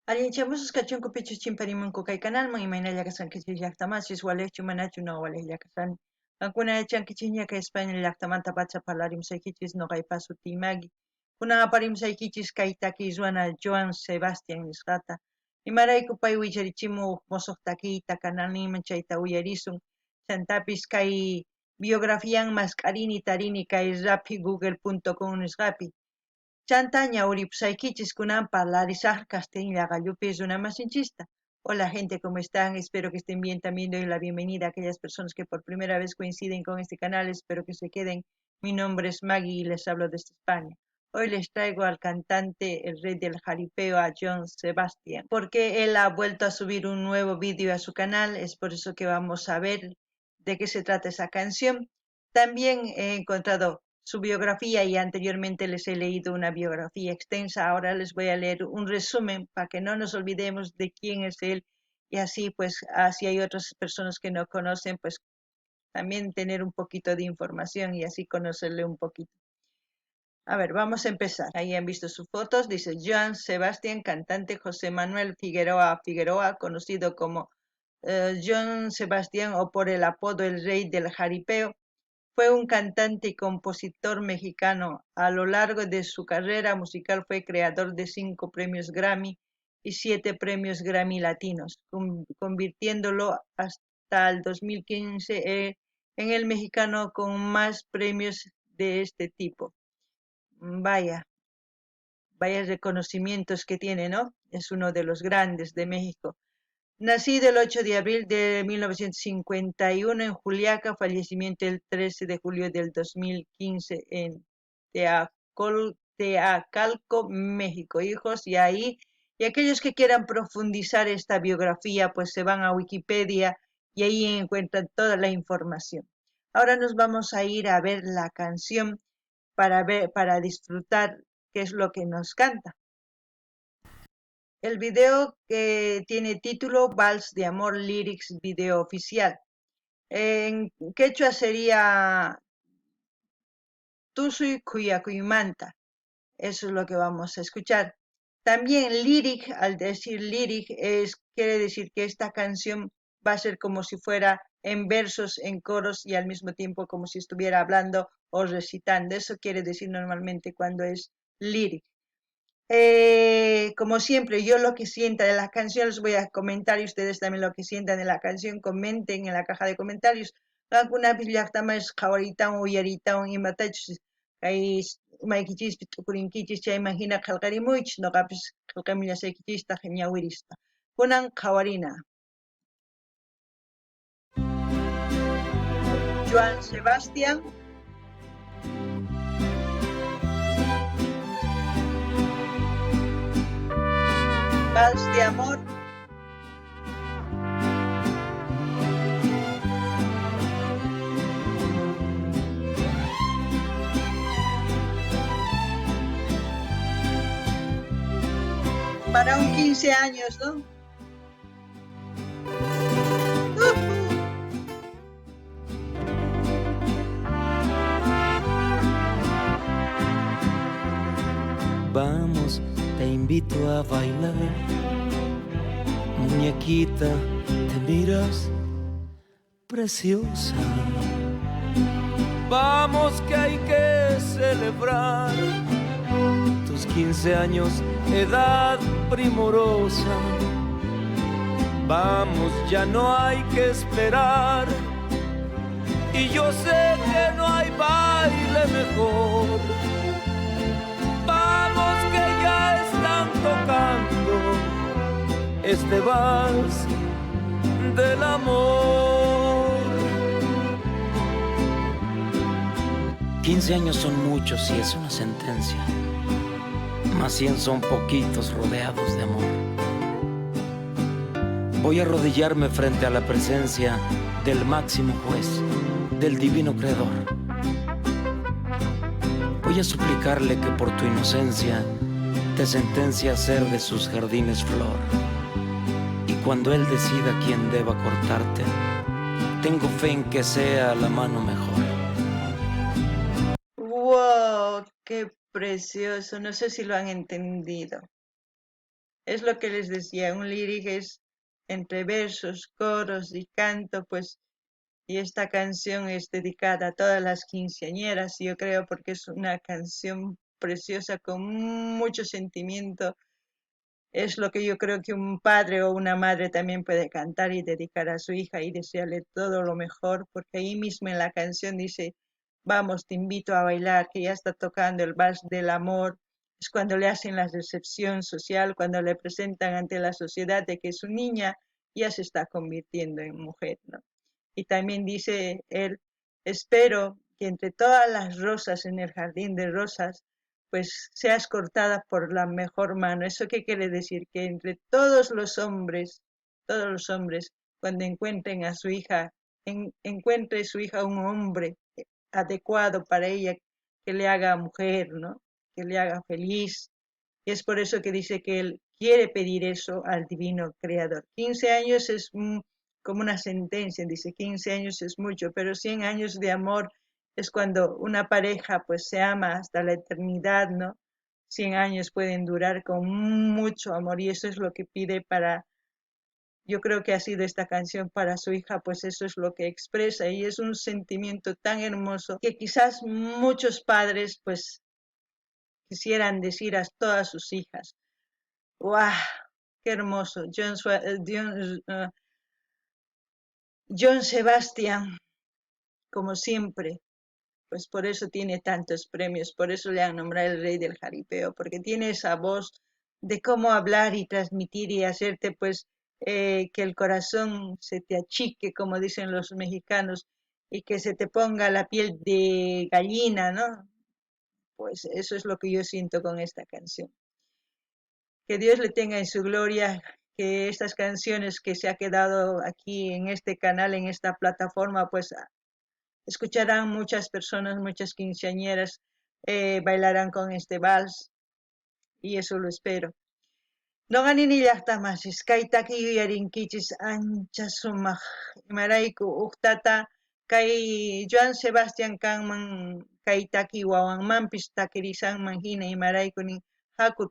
Allinchamusqas kachunku pichus chimparimunku kay kanalman, imaynalla kasqankichis llaqtamasis, walejchu manachu noqa walejlla kashani. Qankuna yachankichisña kay España llaqtamantapacha parlarimusaykichis noqaypa sutiy Maggie. Kunan aparimusaykichis kay takiy ruwana Joan Sebastian nisqata. Imarayku pay willarichimu uj mosoj takiyta kanalninman chayta uyarisun. Chantapis kay biografian mask'arini tarini kay raphi google.com nisqapi. Chantá ñawiripusaykichis kunan parlarisaj castellano qallupi runamasinchista. Hola gente, ¿cómo están? Espero que estén bien. También doy la bienvenida a aquellas personas que por primera vez coinciden con este canal. Espero que se queden. Mi nombre es Maggie y les hablo desde España. Hoy les traigo al cantante, el rey del jaripeo, a Joan Sebastián, porque él ha vuelto a subir un nuevo vídeo a su canal. Es por eso que vamos a ver de qué se trata esa canción. También he encontrado su biografía y anteriormente les he leído una biografía extensa. Ahora les voy a leer un resumen para que no nos olvidemos de quién es él y así pues así hay otras personas que no conocen, pues también tener un poquito de información y así conocerle un poquito. A ver, vamos a empezar. Ahí han visto sus fotos. Dice Joan Sebastián, cantante José Manuel Figueroa Figueroa, conocido como Joan Sebastián o por el apodo El Rey del Jaripeo. Fue un cantante y compositor mexicano. A lo largo de su carrera musical fue creador de 5 premios Grammy y 7 premios Grammy Latinos, convirtiéndolo hasta el 2015 en el mexicano con más premios de este tipo. Vaya, vaya reconocimientos que tiene, ¿no? Es uno de los grandes de México. Nacido el 8 de abril de 1951 en Juliaca, fallecimiento el 13 de julio del 2015 en Teacalco, México. Hijos, y ahí, y aquellos que quieran profundizar esta biografía, pues se van a Wikipedia y ahí encuentran toda la información. Ahora nos vamos a ir a ver la canción para disfrutar qué es lo que nos canta. El video que tiene título Vals de Amor Lyrics Video Oficial. En quechua sería Tusuy Khuyakuymanta. Eso es lo que vamos a escuchar. También lyric, al decir lyric, quiere decir que esta canción va a ser como si fuera en versos, en coros y al mismo tiempo como si estuviera hablando o recitando. Eso quiere decir normalmente cuando es lyric. Como siempre, yo lo que sienta de la canción les voy a comentar y ustedes también lo que sientan de la canción comenten en la caja de comentarios. Qankunapis llaqtamas qhawaritawan uyaritawan imatachus kay umaykichispi t'ukurinkichis chayman hina qhelqarimuychis, noqapis qhelqamullasaykichistaq ñawirispa. Kunan qhawarina. Joan Sebastián. Vals de amor. Para un 15 años, ¿no? Vamos, te invito a bailar. Muñequita, te miras preciosa. Vamos que hay que celebrar tus 15 años, edad primorosa. Vamos, ya no hay que esperar. Y yo sé que no hay baile mejor. Vamos que ya están tocando este vals del amor. 15 años son muchos y es una sentencia, mas 100 son poquitos rodeados de amor. Voy a arrodillarme frente a la presencia del máximo juez, del divino creador. Voy a suplicarle que por tu inocencia te sentencie a ser de sus jardines flor. Y cuando él decida quién deba cortarte, tengo fe en que sea la mano mejor. ¡Wow! ¡Qué precioso! No sé si lo han entendido. Es lo que les decía, un lyric es entre versos, coros y canto, pues, y esta canción es dedicada a todas las quinceañeras, yo creo, porque es una canción preciosa con mucho sentimiento. Es lo que yo creo que un padre o una madre también puede cantar y dedicar a su hija y desearle todo lo mejor, porque ahí mismo en la canción dice, vamos, te invito a bailar, que ya está tocando el vals del amor. Es cuando le hacen la recepción social, cuando le presentan ante la sociedad de que su niña ya se está convirtiendo en mujer, ¿no? Y también dice él, espero que entre todas las rosas en el jardín de rosas, pues seas cortada por la mejor mano. ¿Eso qué quiere decir? Que entre todos los hombres, todos los hombres, cuando encuentren a su hija, encuentre su hija un hombre adecuado para ella, que le haga mujer, ¿no? Que le haga feliz. Y es por eso que dice que él quiere pedir eso al divino creador. 15 años es como una sentencia, dice, 15 años es mucho, pero 100 años de amor es cuando una pareja pues se ama hasta la eternidad, ¿no? 100 años pueden durar con mucho amor y eso es lo que pide para, yo creo que ha sido esta canción para su hija, pues eso es lo que expresa y es un sentimiento tan hermoso que quizás muchos padres pues quisieran decir a todas sus hijas. ¡Guau! ¡Qué hermoso! John Sebastian, como siempre, pues por eso tiene tantos premios, por eso le han nombrado el rey del jaripeo, porque tiene esa voz de cómo hablar y transmitir y hacerte pues que el corazón se te achique, como dicen los mexicanos, y que se te ponga la piel de gallina, ¿no? Pues eso es lo que yo siento con esta canción. Que Dios le tenga en su gloria, que estas canciones que se ha quedado aquí en este canal, en esta plataforma, pues escucharán muchas personas, muchas quinceañeras, bailarán con este vals, y eso lo espero. Noqa nini llaqtamasis, kay taki yuyarinkichis ancha sumaq, imarayku uj tata kay Joan Sebastian kanman kay taki wawanmanpis takirisanman hina, imarayku nin haku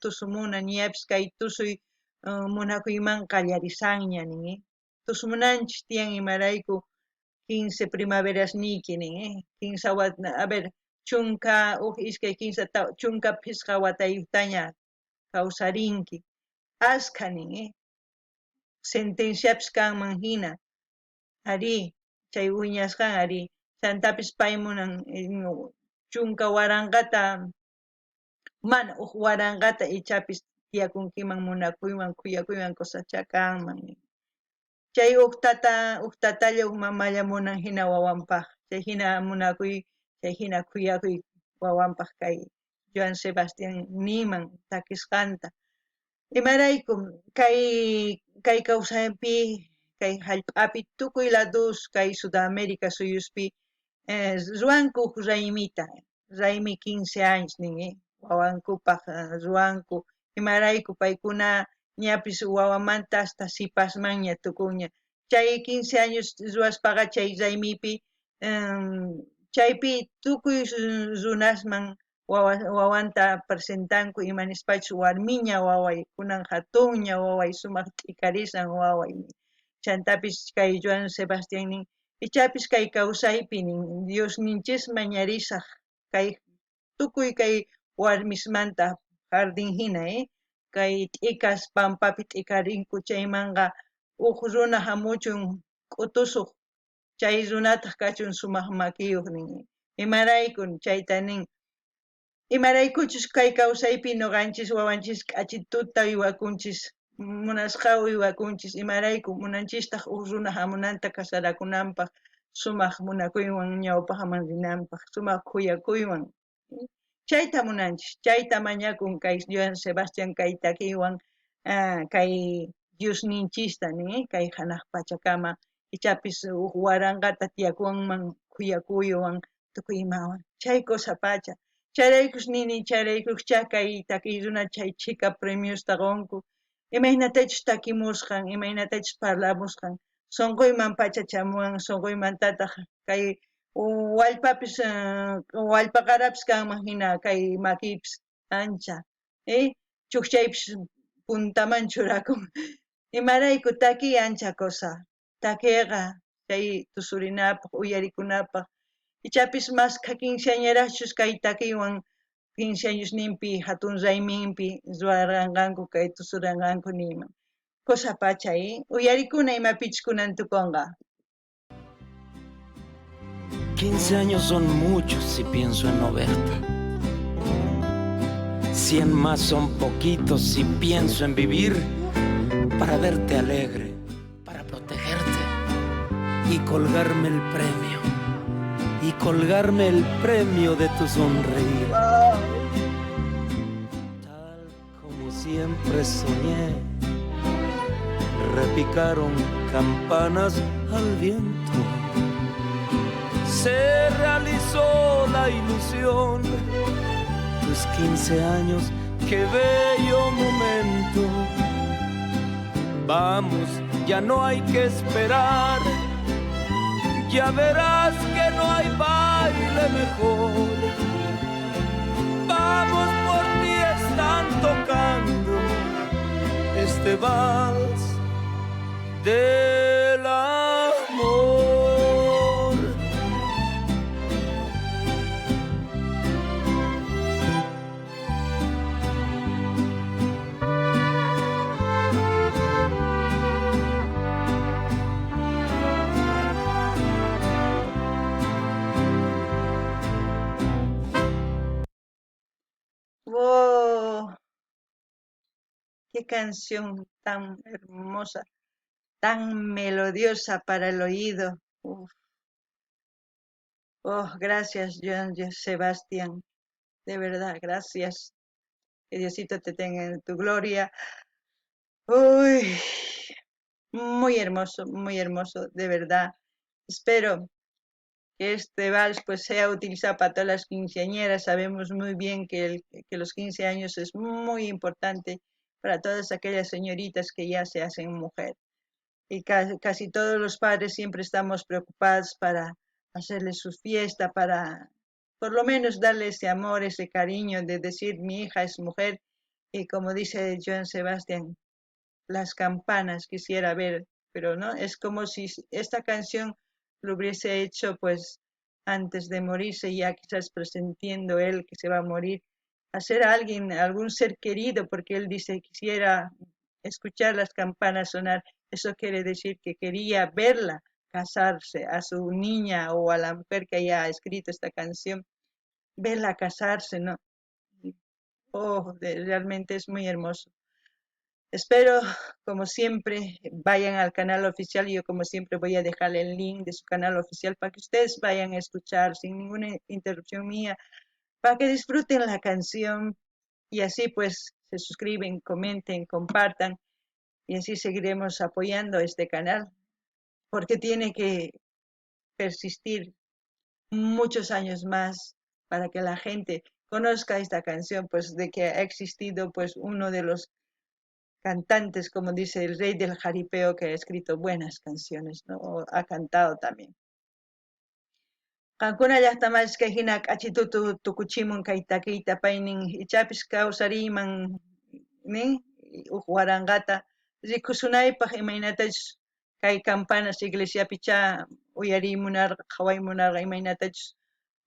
tusumuna ñapis kay tusuy munakuyman qallarisanña nin, Tusumunanchis tiyan imarayku 15 primaveras niyki nin, 15 wat, a ver, chunka uj iskay kinsa chunka phisqa watayuqtaña kawsarinki, askha nin, sentenciapis kanman hina, arí, chay wiñasqan arí, chantapis pay munan chunka waranqata, mana uj waranqata ichapis tiyakunkiman munakuywan khuyakuywan cosascha kanman. Chay uj tata, uj tatalla uj mamalla munan hina wawanpaj, chay hina munakuy, chay hina khuyakuy wawanpaj kay Joan Sebastian niman takisqanta. Imarayku kay kawsaypi, kay hallp'api tukuy ladus kay Sudamérica suyuspi ruwanku uj raymita, raymi 15 años nin, wawankupaj ruwanku, imarayku paykuna ñapis wawamanta hasta sipasmanña tukunña. Chay 15 años ruwaspaqa chay raymipi, chaypi tukuy runasman wawanta presentanku imanispachus warmiña waway, kunan hatunña waway, sumaq t'ikarisan waway. Chantapis kay Joan Sebastian nin, ichapis kay kawsaypi nin, Diosninchis mañarisaj kay tukuy kay warmismanta jardín hina, kay t'ikas pampapi t'ikarinku chaymanqa uj runa hamuchun k'utusuq, chay runataq kachun sumaq makiyuq nin. Imarayku chayta nin, imaraykuchus kay kawsaypi noqanchis wawanchis k'achituta uywakunchis, munasqa uywakunchis, imarayku munanchistaq uj runa hamunanta kasarakunanpaq, sumaq munakuywan ñawpaqman rinanpaq, sumaq khuyakuywan. Chayta munanchis, chayta mañakun kay Joan Sebastian kay takiwan, kay Diosninchista nin, kay hanaq pachakama, ichapis uj waranqata tiyakunman khuyakuywan tukuy imawan, chay cosa pacha. Chayraykus nini, chayraykuscha kay takiy runa chay chhika premiosta qonku, imaynatachus takimusqan, imaynatachus parlamusqan, sonqoyman pacha chamuwan, sonqoymantataq kay wallpapis, wallpaqarapis kanman hina kay makiypis ancha, chukchaypis Puntaman churakun. Imarayku takiy ancha cosa. Takeyqa chay tusurinapaj, uyarikunapaj. Ichapis maskha quinceañerachus kay takiywan 15 añosninpi hatun rayminpi ruwarqanqanku kay tusuranqanku niyman. Cosa pacha, Uyarikuna imapichus kunan tukonqa. 15 años son muchos si pienso en no verte. 100 más son poquitos si pienso en vivir para verte alegre, para protegerte y colgarme el premio. Y colgarme el premio de tu sonreír. Tal como siempre soñé, repicaron campanas al viento. Se realizó la ilusión, tus 15 años, qué bello momento. Vamos, ya no hay que esperar, ya verás que no hay baile mejor. Vamos, por ti están tocando este vals del amor. ¡Wow! ¡Qué canción tan hermosa, tan melodiosa para el oído! Uf. Oh, gracias, Joan Sebastián. De verdad, gracias. Que Diosito te tenga en tu gloria. Uy, muy hermoso, de verdad. Espero que este vals sea utilizado para todas las quinceañeras. Sabemos muy bien que los 15 años es muy importante para todas aquellas señoritas que ya se hacen mujer. Y casi todos los padres siempre estamos preocupados para hacerles su fiesta, para por lo menos darle ese amor, ese cariño de decir mi hija es mujer. Y como dice Joan Sebastián, las campanas quisiera ver, pero no, es como si esta canción lo hubiese hecho antes de morirse, ya quizás presentiendo él que se va a morir, hacer a alguien, a algún ser querido, porque él dice quisiera escuchar las campanas sonar. Eso quiere decir que quería verla casarse a su niña o a la mujer que haya escrito esta canción, verla casarse, ¿no? Oh, realmente es muy hermoso. Espero, como siempre, vayan al canal oficial. Yo, como siempre, voy a dejar el link de su canal oficial para que ustedes vayan a escuchar sin ninguna interrupción mía, para que disfruten la canción y así se suscriben, comenten, compartan y así seguiremos apoyando este canal, porque tiene que persistir muchos años más para que la gente conozca esta canción, de que ha existido uno de los cantantes, como dice el rey del jaripeo, que ha escrito buenas canciones, ¿no? O ha cantado también. Qankuna llaqtamas kay hina k'achitutu tukuchimun kay takiyta paynin ichapis kawsariyman nin uj waranqata rikusunaypaj imaynatachus kay campanas iglesiapichá uyariy munarqa, qhaway munarqa imaynatachus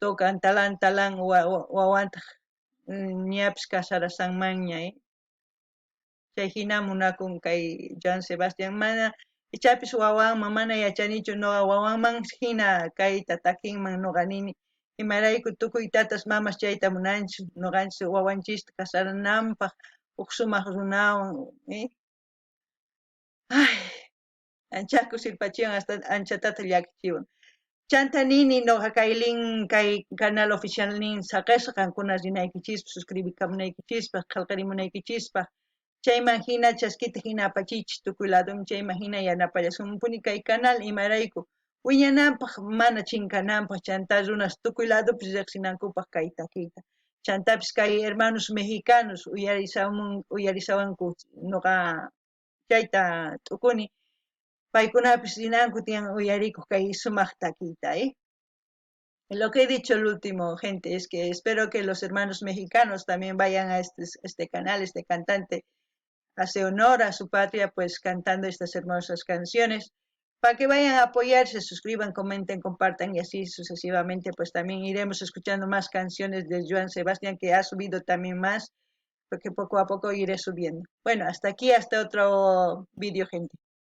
tocan talan talan wawantaj ñapis casarasanmanña, Chay hina munakun kay Joan Sebastián, mana ichapis wawanman mana yachanichu noqa wawanman hina kayta takinman noqa nini imarayku tukuy tatas mamas chayta munanchis noqanchis wawanchista casarananpaj uj sumaq runawan, Ay, ancha kusirpachiwan hasta anchatata llakichiwan. Chanta nini noqa kay link, kay canal oficial nin saqesqa qankuna rinaykichispaj, suscribikamunaykichispaj, qhelqarimunaykichispaj. Chayman hina chaskita hina apachichis tukuy ladum, chayman hina yanapallasunpuni kay canal imarayku wiñananpaj mana chinkananpaj, chanta runas tukuy ladupis riqsinankupaj kay takiyta. Chantapis kay hermanos mexicanos uyarisawanku noqa chayta t'ukuni, paykunapis rinanku tiyan uyarikuq kay sumaq takiyta, Lo que he dicho el último, gente, es que espero que los hermanos mexicanos también vayan a este canal, este cantante, Hace honor a su patria, pues cantando estas hermosas canciones. Para que vayan a apoyar, se suscriban, comenten, compartan y así sucesivamente, pues también iremos escuchando más canciones de Joan Sebastián, que ha subido también más, porque poco a poco iré subiendo. Bueno, hasta aquí, hasta otro vídeo, gente.